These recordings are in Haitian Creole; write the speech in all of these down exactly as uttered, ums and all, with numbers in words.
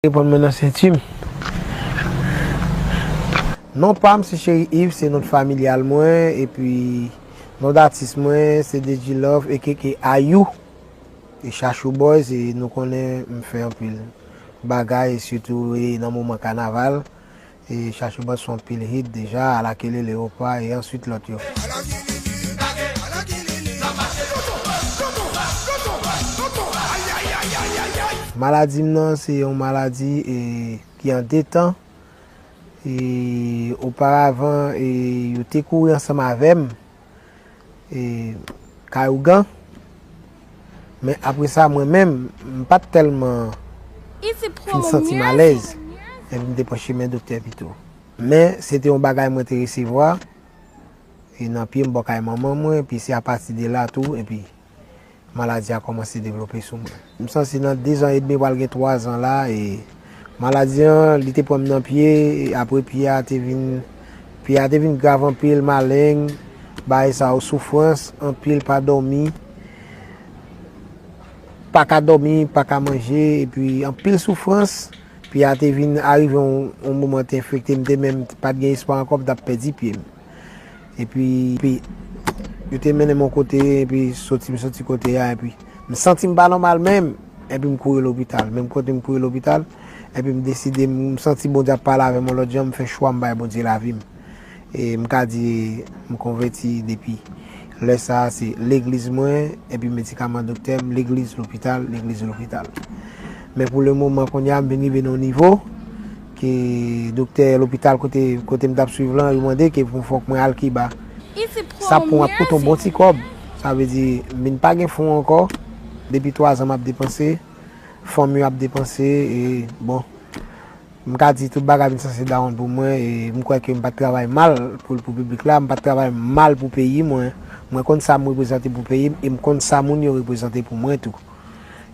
Reponn mwen nan senti m. Non pa m se Cheri Yves, se non familyal mwen, epi non datis mwen se D J Love, A K A Ayou. E Chachou Boys, e nou konnen m fè anpil bagay, sitou e nan moman kanaval. E Chachou Boys fè anpil hit deja, Ala Kelele, Opa, e answit lòt yo. Maladi m nan se yon maladi e, ki an de tan. E, oparavan, e, yo te kouri ansanm avè m, e, kay ougan. Men apre sa, mwen menm, m pa t tèlman fin santi m alèz. Epi m te pran chemen doktè pito. Men se te yon bagay mwen te resevwa. E nan pye m bò kay manman mwen, epi se apati de la tou, epi maladi a kòmanse devlope sou mwen. M santi nan de zan edmi pral gen twa zan la, e maladi an, li te pran m nan pye, e apre pye a te vin, pye a te vin grav anpil, maleng, bagay sa yo, soufrans, anpil pa dòmi, pa ka dòmi, pa ka manje, epi anpil soufrans. Pye a te vin arive yon, yon moman te enfekte, m te menm pa t gen espwa ankò, m t ap pèdi pye m. Epi, epi yo te mennen m yon kote, epi soti, m soti kote a, epi m santi m pa nòmal menm, epi m kouri lopital. Menm kote m kouri lopital, epi m deside, m santi Bondye ap pale avè m yon lòt jan, m fè chwa m bay Bondye lavi m. E m ka di m konvèti depi lè sa a, se legliz mwen, epi medikaman doktè m, legliz lopital, legliz lopital. Men pou le moman, kounye a, m vin rive nan yon nivo ke doktè lopital kote, kote m t ap swiv lan, yo mande ke pou fòk mwen al Kiba. Sa pou mwen ap koute yon bon ti kòb. Sa vle di, m vin pa gen fon ankò. Depi twa zan m ap depanse, fanmi yo ap depanse, e bon. M ka di tout bagay vin sanse dawonn pou mwen, e m kwè ke m pa t travay mal pou, pou piblik la, m pa t travay mal pou peyi mwen. Mwen konn sa m reprezante pou peyi m, e m konn sa moun yo reprezante pou mwen tou.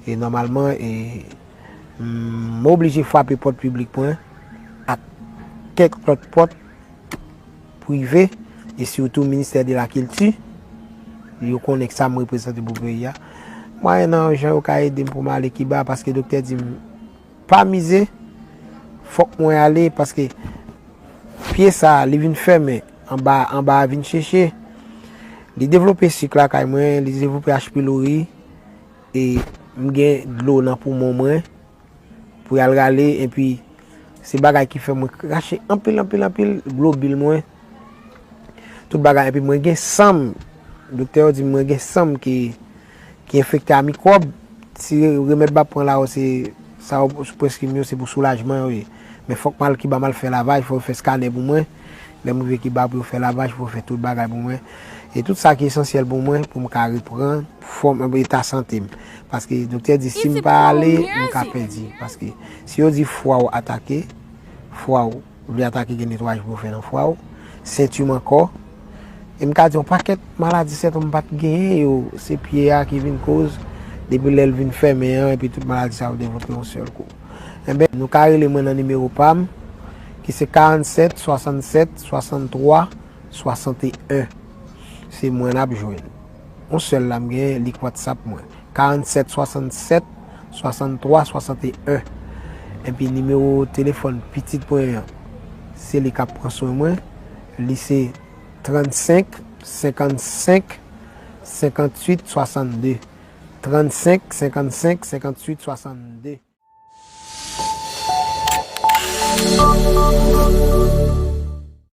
E nòmalman, e, m oblije frape pòt piblik mwen ak kèk lòt pòt prive, e sitou Ministè de la Kilti. Yo konnen sa m reprezante pou peyi a. Mwayennan jan yo ka ede m pou m ale Kiba, paske doktè di m, pa mize, fòk mwen ale paske pye sa a, li vin fèmen, anba, anba a vin cheche. Li devlope sik lakay mwen, li devlope H. pylori, e m gen dlo nan poumon mwen pou y al rale, epi se bagay ki fè mwen krache anpil, anpil, anpil globil mwen. Tout bagay, epi mwen gen san m. Doktè yo di m mwen gen san m ki, ki enfekte a mikwòb. Si remèd m ap pran la yo, se sa yo sou preskri m yo, se pou soulajman yo ye. Men fòk m al Kiba, m al fè lavaj, fò yo fè skanè pou mwen. Lè m rive Kiba pou yo fè lavaj, pou yo fè tout bagay pou mwen. E tout sa ki esansyèl pou mwen, pou m ka reprann fòm, eta sante m. Paske doktè di si m pa ale, m ka pèdi. Paske si yo di fwa w atake, fwa w vle atake, gen netwayaj pou w fè nan fwa w, senti m ankò. E m ka di yon pakèt maladi sèt m pa t genyen yo, se pye a ki vin koz, depi lè l vin fèmen an, epi tout maladi sa yo devlope yon sèl kou. Enben, nou ka rele mwen nan nimewo pa m, ki se karannsèt swasannsèt swasanntwa swasanteyen. Se mwen n ap jwenn. Yon sèl la m genyen, li k WhatsApp mwen. Karannsèt swasannsèt swasanntwa swasanteyen. Epi nimewo telefòn pitit mwen an, se li k ap pran swen mwen. Li se trannsenk senkannsenk senkantuit swasannde. Trannsenk senkannsenk senkantuit swasannde.